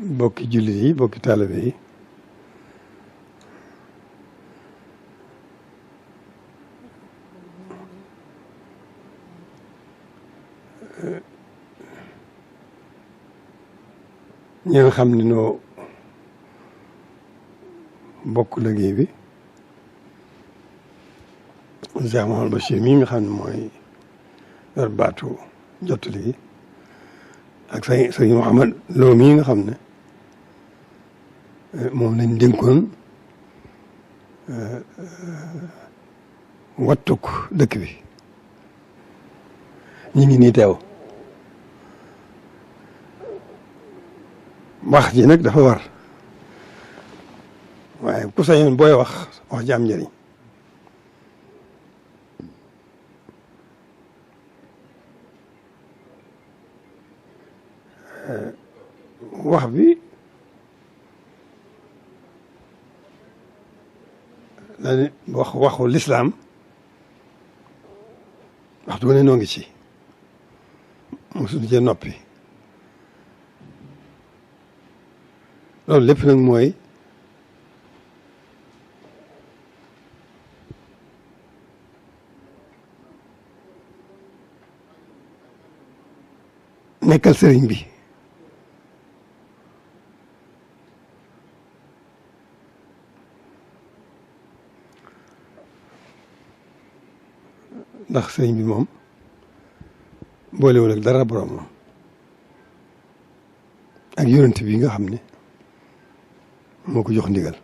bokki jullit yi bokki taalibe yi ñi nga xam ne noo bokk liggéey bi Cheikh Mouhamadou Bachir mii nga xam ne mooy yor baatu jottali gi ak sëñ Mouhamad Lo mii nga xam ne moom lañ dénkoon wattuk dëkk bi ñu ngi nii teew wax ji nag dafa war waaye ku sañoon booy wax ji am njëriñ wax bi dañu waxu lislaam waxtu ne noo ngi ci mosuñu cee noppi loolu lépp nag mooy nekkal sëriñ bi ndax sëriñ bi moom boolewul ak dara boroomam ak yonent bi nga xam ne moo ko jox ndigal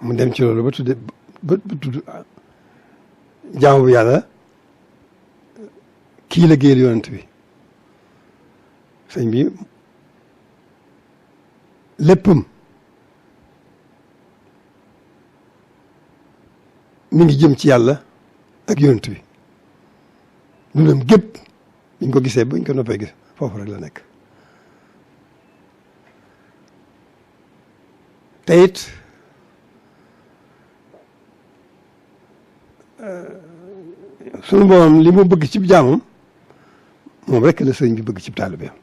mu dem ci loolu ba tudd jaamu bu yàlla kii la géel yonent bi sëñ bi léppam mi ngi jëm ci yàlla ak yonent bi dundam gépp biñ ko gisee buñ ko noppee gis foofu rek la nekk te it sunu Boroom li mu bëgg ci jaamam moom rek la sëriñ bi bëgg ci taalibeem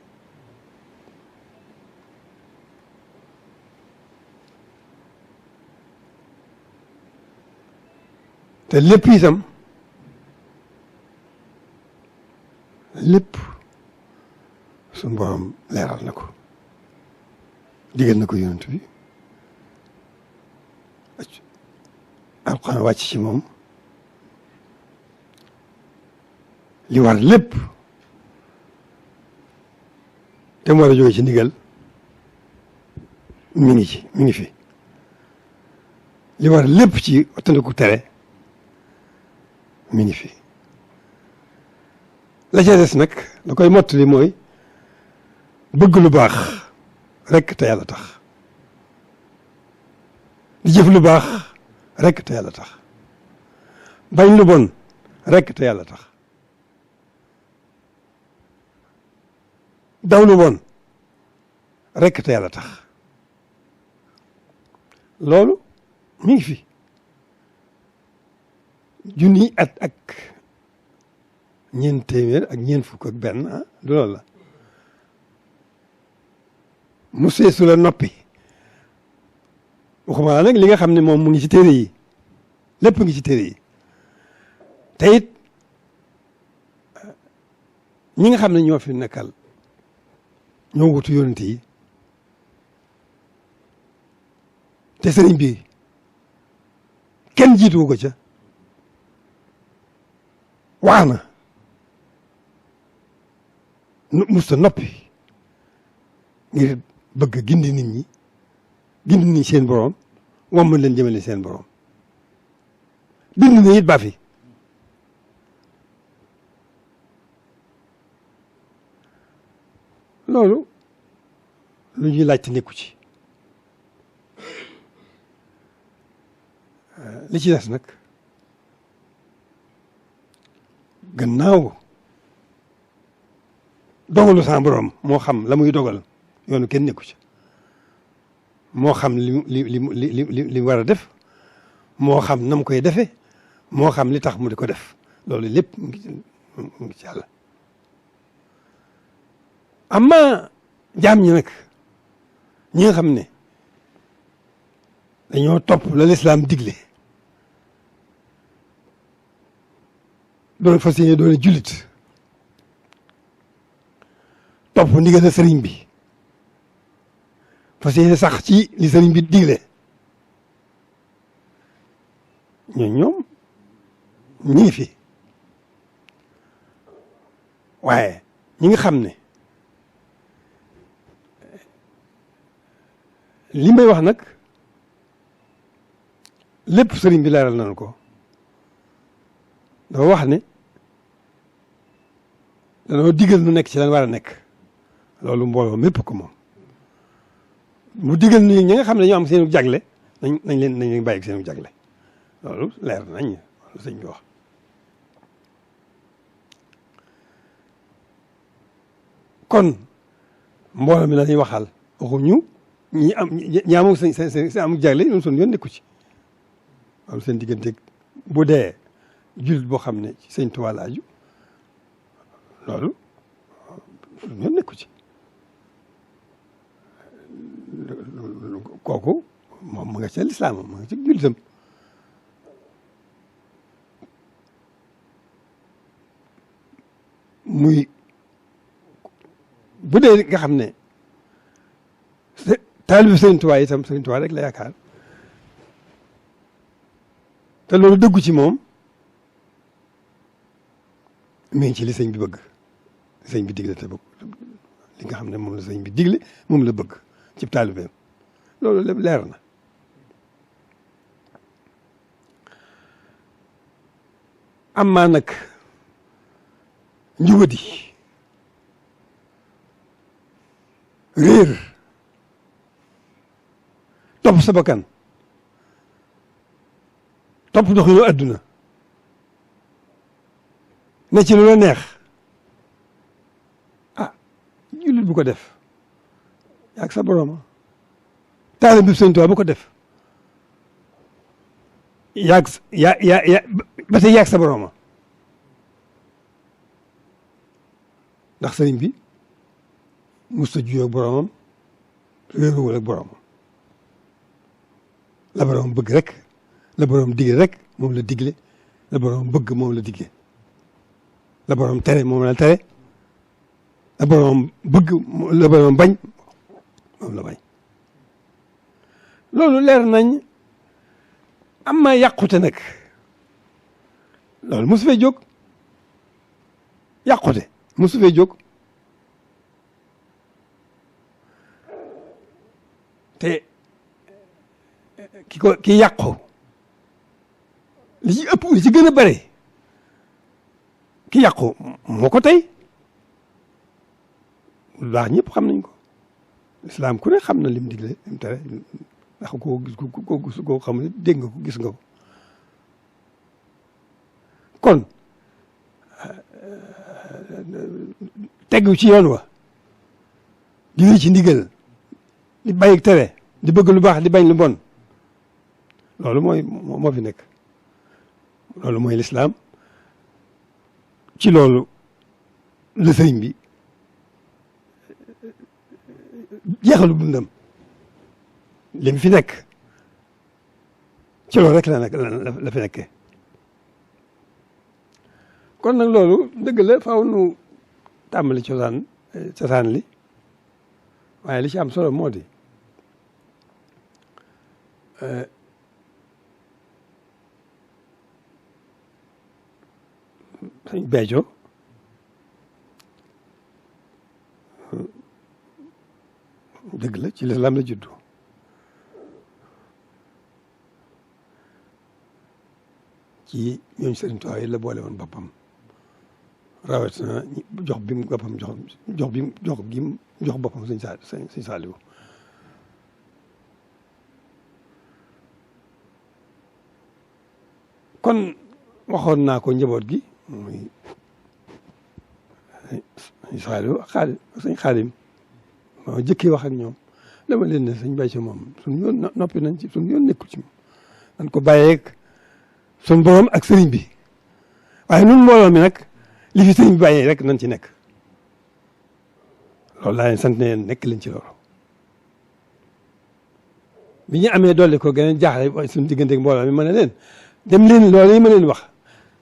te lépp itam lépp sunu Boroom leeral na ko digal na ko yonent bi Alxuraan wàcc ci moom li war lépp te mu war a jóge ci ndigal mi ngi fi li war lépp ci wattandiku tere mi ngi fi la ca des nag la koy mottali mooy bëgg lu baax rek te yàlla tax di jëf lu baax rek te yàlla tax bañ lu bon rek te yàlla tax daw lu bon rek te yàlla tax loolu mi ngi fi junni at ak ñeent téeméer ak ñeent fukk ak benn du loolu la mu seesu la noppi waxuma la nag li nga xam ne moom mu ngi ci téere yi lépp ngi ci téere yi te it ñi nga xam ne ñoo fi nekkal ñoo wutu yonent yi te sëriñ bi kenn jiituwu ko ca wax na musta noppi ngir bëgg gindi nit ñi seen boroom wamma leen jëmale seen boroom bind na it ba fi loolu lu ñuy laajte nekku ci li ci des nag gannaaw dogalu sa boroom moo xam la muy dogal yoonu kenn nekku ci moo xam li war a def moo xam nam koy defe moo xam li tax mu di ko def loolu lépp mu ngi ci yàlla amma jaam ñi nag ñi nga xam ne dañoo topp la lislaam digle doon fas yéene doon jullit topp ndigal la sëriñ bi fas yéene sax ci li sëriñ bi digle ñoom ñi ngi fi waaye ñi nga xam ne li may wax nag lépp sëriñ bi leeral nañu ko dafa wax ne danoo digal nu nekk ci lan war a nekk loolu mbooloo mépp ko moom mu digal ni ñi nga xam ne dañoo am seenu jagle nañ leen bàyyi seenu jagle loolu leer nañ loolu sëñ bi wax kon mbooloo mi la ñuy waxal waxuñu ñi amul seen am jagle ñoom suñu yoon nekku ci loolu seen diggante bu dee jullit boo xam ne ci sëñ Tuubaa la aju loolu suñu yoon nekku ci kooku moom mu nga ca lislaam mu nga ci jullitam muy bu dee nga xam ne taalibe Sëriñ Tuubaa itam Sëriñ Tuubaa rek la yaakaar te loolu dëggu ci moom mi ngi ci li sëñ bi bëgg sëñ bi digle te bëgg li nga xam ne moom la sëñ bi digle moom la bëgg ci taalibeem loolu lépp leer na am maa nag njubadi réer topp sa bakkan topp doxinu adduna ne ci lu la neex ah jullit bu ko def yaag sa borooma taalibe bi Sëñ Tuubaa bu ko def yaag ba tey yaag sa borooma ndax sëriñ bi musta juyoo ak boroomam réeruwul ak boroomam la boroom bëgg rek la boroom digle rek moom la digle la boroom bëgg moom la digle la boroom tere moom la tere la boroom bëgg la boroom bañ moom la bañ loolu leer nañ am ma yàqute nag loolu mosu fee jóg yàqute mosu fee jóg te ki yàqu li ci ëpp li ci gën a bare ki yàqu moo ko tey lu baax ñëpp xam nañ ko lislaam ku ne xam na lim digle lim tere ndax koo gis koo xam ne dégg nga ko gis nga ko kon tegu ci yoon wa di wéy ci ndigal di bàyyi tere di bëgg lu baax di bañ lu bon loolu moo fi nekk loolu mooy lislaam ci loolu la sëriñ bi jeexalu dundam li mu fi nekk ci loolu rek la fi nekkee kon nag loolu dëgg la faaw nu tàmbali cosaan li waaye li ci am solo moo di sëñ Béthio dëgg la ci lislaam la juddu ci ñooñu Sëriñ Tuubaa yi la boole woon boppam rawatina jox bi mu boppam jox boppam sëñ Saaliwu kon waxoon naa ko njaboot gi muy sëñ Saaliwu ak sëñ Xaadim moo jëkkee wax ak ñoom dama leen ne sëñ Béthio moom suñu yoon noppi nañ ci suñu yoon nekkul ci moom dañ ko bàyyeeg suñu borom ak sëriñ bi waaye nun mbooloo mi nag li fi sëriñ bi bàyyee rek nañ ci nekk loolu laa leen sant ne leen nekk leen ci loolu bi ñu amee dolli ko gën a jaaxle suñu diggante ak mbooloo mi ma ne leen dem leen loolu yi ma leen wax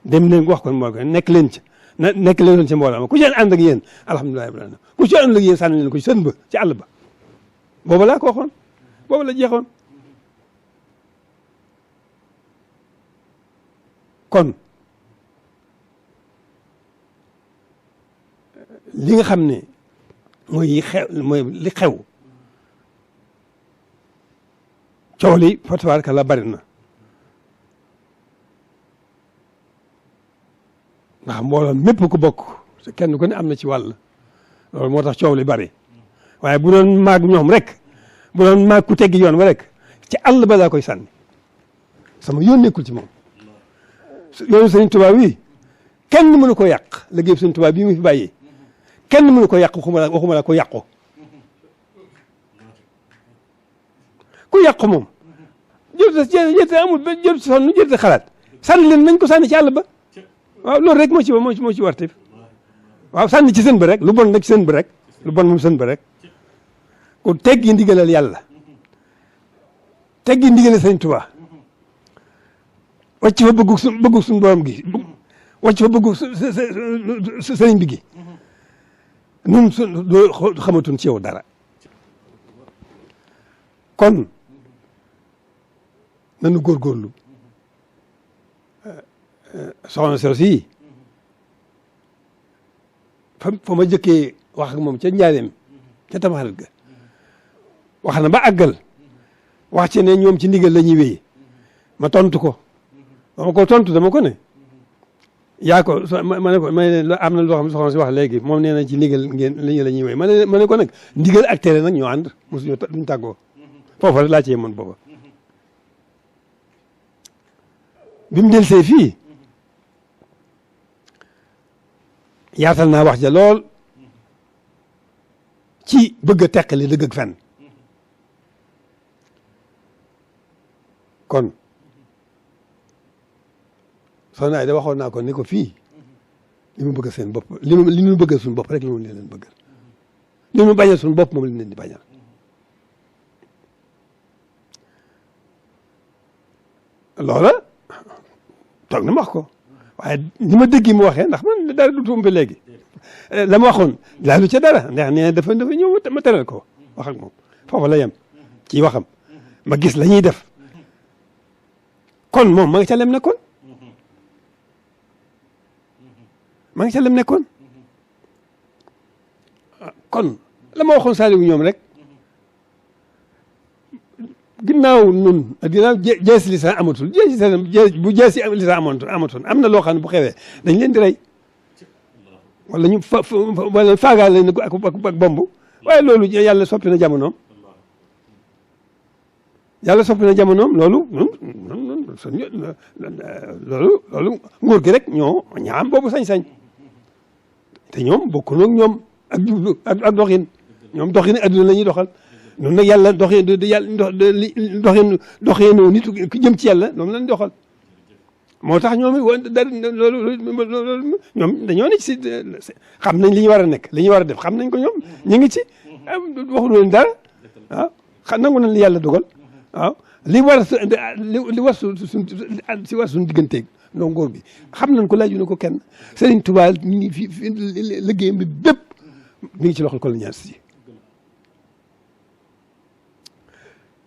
dem leen wax ko mbooloo nekk leen ci nekk leen ci mbooloo ma ku ci ànd ak yéen alhamdulilah rabbil alamin ku ci ànd ak yéen sànni leen ko ci sën ba ci àll ba booba laa ko waxoon booba la jeexoon kon li nga xam ne mooy li xew coow li fa tabaaraka la bari na ndax mbooloo mépp ko bokk te kenn ku ne am na ci wàll loolu moo tax coow li bari waaye bu doon maag ñoom rek bu doon maag ku teggi yoon wa rek ci àll ba laa koy sànni sama yoon nekkul ci moom yoonu Sëriñ Tuubaa wi kenn mënu ko yàq liggéey Sëriñ Tuubaa bii mu fi bàyyi kenn mënu ko yàq waxuma la ko yàqu ku yàqu moom jërte amul jërte sonn jërte xalaat sànni leen nañ ko sànni ci àll ba waaw loolu rek moo ci wartif waaw sànni ci sën ba rek lu bon nag sën ba rek lu bon moom sën ba rek ku teggi ndigalal yàlla teggi ndigalal Sëriñ Tuubaa wàcc fa bëggu suñu borom gi wàcc fa bëggu sëriñ bi gi nun xamatuñ ci yow dara kon nanu góorgóorlu soxna Soosi yi fa ma jëkkee wax ak moom ca njaareem ca Tamxarit ga wax na ba àggal wax ci ne ñoom ci ndigal la ñuy wéy ma tontu ko dama ko tontu dama ko ne yaa ko ma ne ko am na loo xam ne soxna si wax léegi moom nee na ci ndigal ngeen la ñuy wéy ma ne ko nag ndigal ak tere nag ñoo ànd mosuñu duñ tàggoo foofa rek laa cee mën booba bi mu delsee fii yaatal naa wax ja lool ci bëgg a teqali dëgg ak fen kon soxna Ayda waxoon naa ko ni ko fii li mu bëgg seen bopp li mu bëgg suñu bopp rek li mu leen bëggal li mu bañal suñu bopp moom li leen di bañal loola toog na ma wax ko waaye ni ma dégg mu waxee ndax man dara du tumbe léegi la ma waxoon laalu ca dara ndax nee dafa ñëw ma teral ko wax ak moom foofu la yem ci waxam ma gis la ñuy def kon moom ma nga ca lem nekkoon ma nga ca lem nekkoon kon la ma waxoon Saliou ñoom rek ginnaaw nun ginnaaw jeesi lisan amatul bu jeesi lisan amatoon am na loo xam ne bu xewee dañ leen di rey wala ñu wala faagaal leen ak bomb waaye loolu yàlla soppi na jamonoom loolu loolu nguur gi rek ñoo ñaam boobu sañ-sañ te ñoom bokku noog ñoom ak jublu ak doxin ñoom doxin adduna la ñuy doxal noonu nag yàlla doxinu nit ku jëm ci yàlla moom lañ doxal moo tax ñoom loolu ñoom dañoo ne ci xam nañ li ñu war a nekk li ñu war a def xam nañ ko ñoom ñu ngi ci waxuñu leen dara waaw xam nangu nañ li yàlla dogal waaw li war suñu digganteeg ndoo ngóor bi xam nañ ko laaju na ko kenn Serigne Touba mi ngi fi liggéeyam bi bépp mi ngi ci loxol colonialiste yi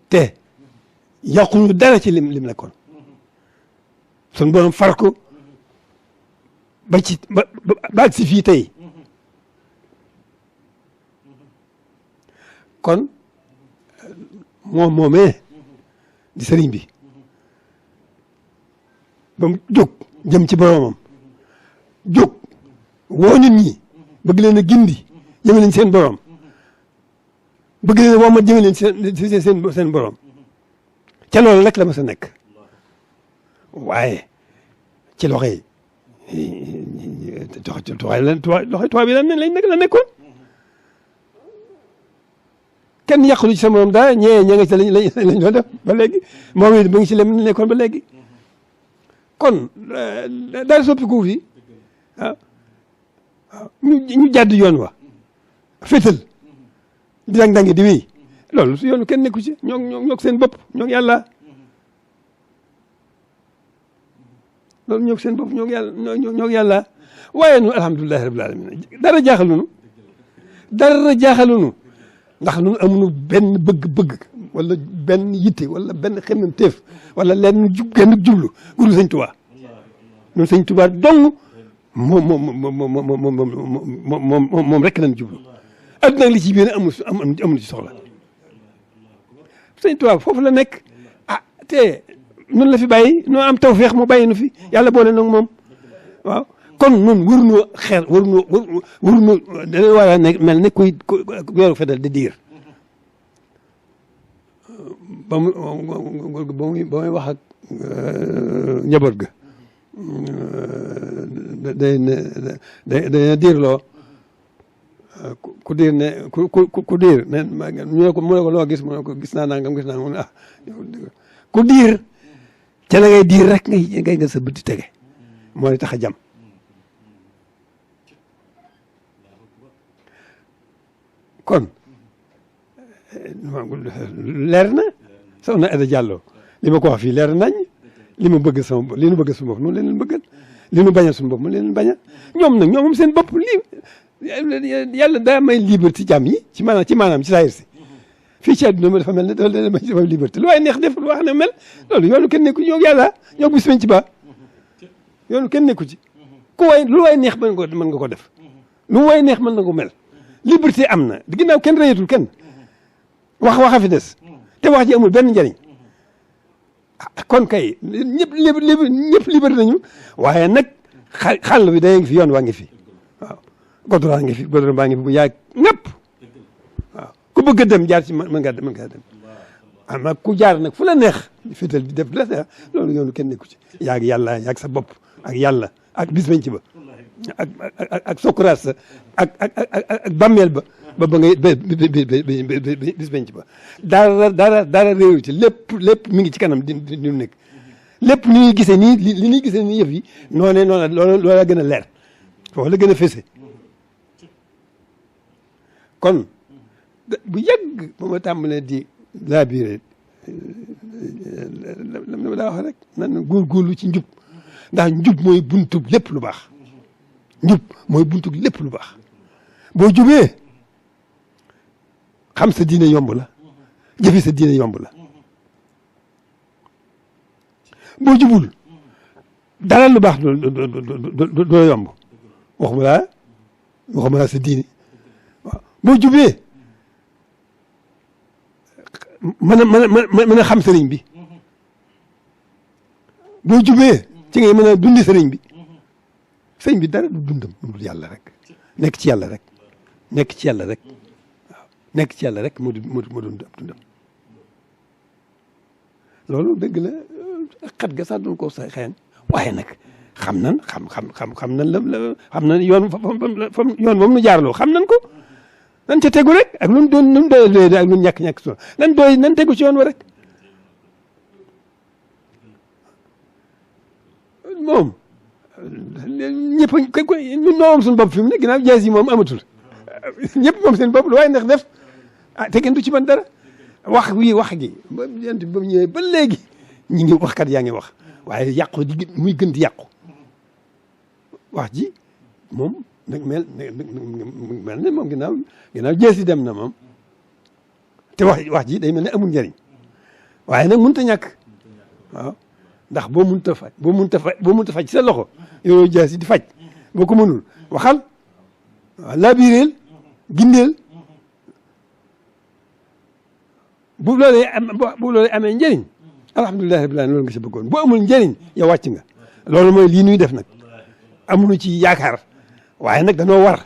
te yàquñu dara ci lim nekkoon sun borom far ko ba si fii tey kon moomee di sëriñ bi ba mu jóg jëm ci boromam jóg woo nit ñi bëgg leen a gindi jëme leen seen borom bëgg leen a womat jëme leen seen borom ca loolu rek la ma sa nekk waaye ci loxo yi tubaab yi la nekkoon kenn yàqulu ci sa morom daa ñee ña nga ci lañ doon def ba léegi moom it mu ngi ci lem nekkoon ba léegi kon daal soppiku fi waaw waaw ñu jàdd yoon wa fétal di dang-dangi di wéy loolu su yoonu kenn nekku ci ñoo seen bopp ñoo yàlla loolu ñoo seen bopp ñoo yàlla waaye nu alhamdulilahi rabbil alamin dara jaaxalunu ndax nun amuñu benn bëgg-bëgg wala benn yitte wala benn xemmem teef wala lenn genn jublu guru sëñ Tuubaa ñun sëñ Tuubaa dong moom rek lañ jublu adduna li ci biir amul ci soxla sëñ Tuubaa foofu la nekk te nun la fi bàyyi noo am tawfeex mu bàyyi nu fi yàlla boole nag moom waaw kon nun waruñoo dana war a nekk mel ne kuy weeru fetal di diir ba muy wax ak njaboot ga day diirloo ku diir ne ku diir ne mu ne ko loo gis mu ne ko gis naa nangam gis naa mu ne ku diir ca la ngay diir rek ngay nga sa bëti tege moo tax a jam kon leer na soxna Aida Diallo li ma ko wax fii leer nañ li ma bëgg sama li nu bëgg suñu bopp noonu leen bëggal li nu bañal suñu bopp mu leen bañal ñoom nag ñoom seen bopp lii yàlla daa may liberté jàmm yi ci maanaam ci saayir si fii ci àdduna ma dafa mel ne dafa may liberté lu waaye neex def lu wax ne mel loolu yoonu kenn nekku ñoo yàlla ñoo bis bañ ci ba yoonu kenn nekku ci ku waay lu waay neex mën nga ko def lu waay neex mën na ko mel liberté am na ginnaaw kenn reyatul kenn waxa fi des te wax ji amul benn njëriñ kon kay ñëpp liberté nañu waaye nag xàll bi day ngi fi yoon waa ngi fi waaw goudron ngi fi goudron baa ngi fi bu yaay ñëpp waaw ku bëgg a dem jaar ci mën ngaa dem ama ku jaar nag fu la neex féetal di def la neex loolu yoonu kenn nekku ci yaag yàlla yaag sa bopp ak yàlla ak bis bañ ci ba ak sokuraat sa ak bàmmeel ba ngay bis bañ ci ba dara réew ci lépp mi ngi ci kanam di nekk lépp ni ñuy gisee nii li ñuy gisee nii yëf yi loola gën a leer foofu la gën a fese kon bu yàgg ba ma tàmbalee di laabiré la daa wax rek nan góorgóorlu ci njub ndax njub mooy buntub lépp lu baax njub mooy buntub lépp lu baax boo jubee xam sa diine yomb la jëfe sa diine yomb la boo jubul dara lu baax doo yomb waxuma laa sa diine waaw boo jubee mën a xam sëriñ bi boo jubee ci ngay mën a dundi sëriñ bi sëriñ bi dara du dundam dundul yàlla rek nekk ci yàlla rek waaw nekk ci yàlla rek moo doon ab dundam loolu dëgg la xat ga sax doon ko sa xëyan waaye nag xam nan yoon moom nu jaarloo xam nan ko nan ca tegu rek ak lu mu doon nu mu doyee ak lu mu ñàkk so nan tegu ci yoon wa rek moom ñëpp ñun moom suñu bopp fi mu ne ginnaaw jaas yi moom amatul ñëpp moom seen bopp lu waaye ndax def te kenn du ci mën dara wax gi ba yent ba ñëwee ba léegi ñi ngi waxkat yaa ngi wax waaye yàqu di muy gën di yàqu wax ji moom nag mel ne moom ginnaaw jeesi dem na moom te wax ji day mel ne amul njëriñ waaye nag mënut a ñàkk waaw ndax boo mënut a faj ci sa loxo yow jeesi di faj boo ko mënul waxal waaw labireel gindeel bu loolee amee njëriñ alhamdulilah rabbil alamin loolu nga si bëggoon bu amul njëriñ yow wàcc nga loolu mooy lii nuy def nag amuñu ci yaakaar waaye nag danoo war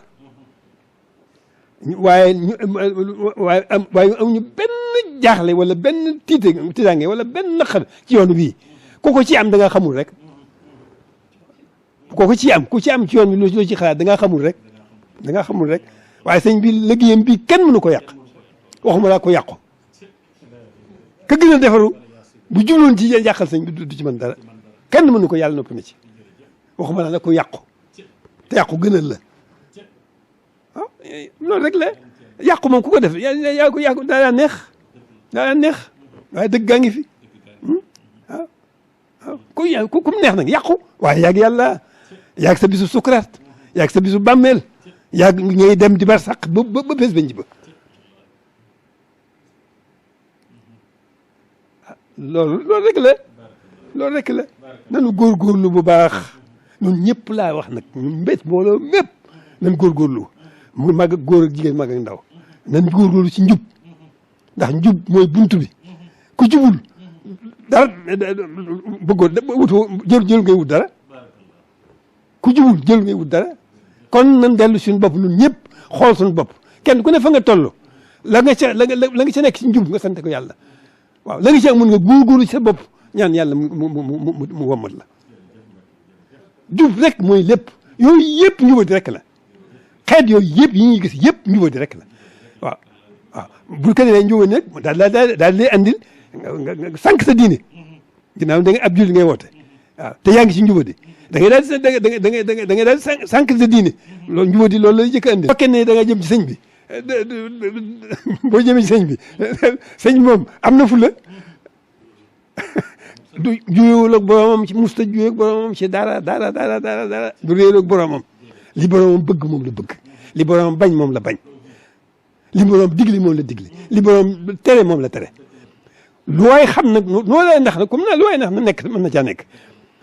waaye amuñu benn jaaxle wala benn tiitaange wala benn naqar ci yoon bii ku ko ci am da nga xamul rek ku ci am ci yoon bi loo ci xalaat da nga xamul rek waaye sëñ bi liggéeyam bi kenn mënu ko yàq waxuma laa ko yàqu ka gën a defaru bu jubloon ci yàqal sëñ bi du ci mën dara kenn mënu ko yàlla noppi na ci waxuma laa ko yàqu te yàqu gënal la waaw loolu rek la yàqu moom ku ko def yaa ko daa neex waaye dëgg gaa ngi fi waaw waaw ku mu neex nag yàqu waaye yaag yàlla yaag sa bisu sukuraat yaag sa bisu bàmmeel yaag ngay dem di bar sàq ba bés bañ ji ba loolu rek la nanu góorgóorlu bu baax ñun ñëpp laa wax nag ñun mbét mbooloo mépp nan góorgóorlu mu mag ak góor ak jigéen mag ak ndaw nan góorgóorlu ci njub ndax njub mooy buntu bi ku jubul dara bëggoo wutoo jël ngay wut dara ku jubul jël ngay wut dara kon nan dellu suñu bopp ñun ñëpp xool suñu bopp kenn ku ne fa nga toll la nga ca nekk ci njub nga sant ko yàlla waaw la nga ci mën nga góorgóorlu ci sa bopp ñaan yàlla mu wommat la jub rek mooy lépp yooyu yëpp njubadi rek la xeet yooyu yëpp yi ñuy gis yëpp njubadi rek la waaw waaw bu ko defee njubadi nag daal lay andil nga sànq sa diine ginnaaw da nga ab julli ngay woote waaw te yaa ngi ci njubadi da ngay daal da ngay daal sànq sa diine loolu njubadi loolu lay jëkk andil fekkee ne da nga jëm ci sëñ bi boo jëmee ci sëñ bi sëñ moom am na fu la du juyewul ak boromam ci musta juyee ak boromam ci dara du réer ak boromam li boromam bëgg moom la bëgg li boromam bañ moom la bañ li boromam digli moom la digli li boromam tere moom la tere lu waay xam nag noo lay ndax nag comme na lu waay ndax na nekk mën na caa nekk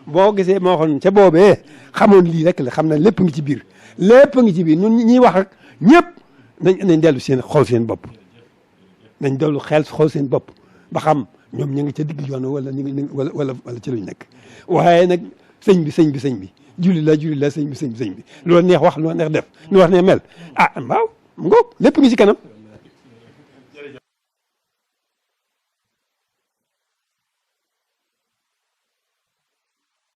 boo gisee moo xoon ca boobee xamoon lii rek la xam na lépp ngi ci biir ñun ñiy wax ak ñëpp nañ dellu seen xool seen bopp nañ dellu xel xool seen bopp ba xam ñoom ñu ngi ca digg yoon wala ñu ngi wala ci luñ nekk waaye nag sëñ bi julli la sëñ bi loolu neex wax loolu neex def lu wax ne mel waaw mu ngoog lépp ngi ci kanam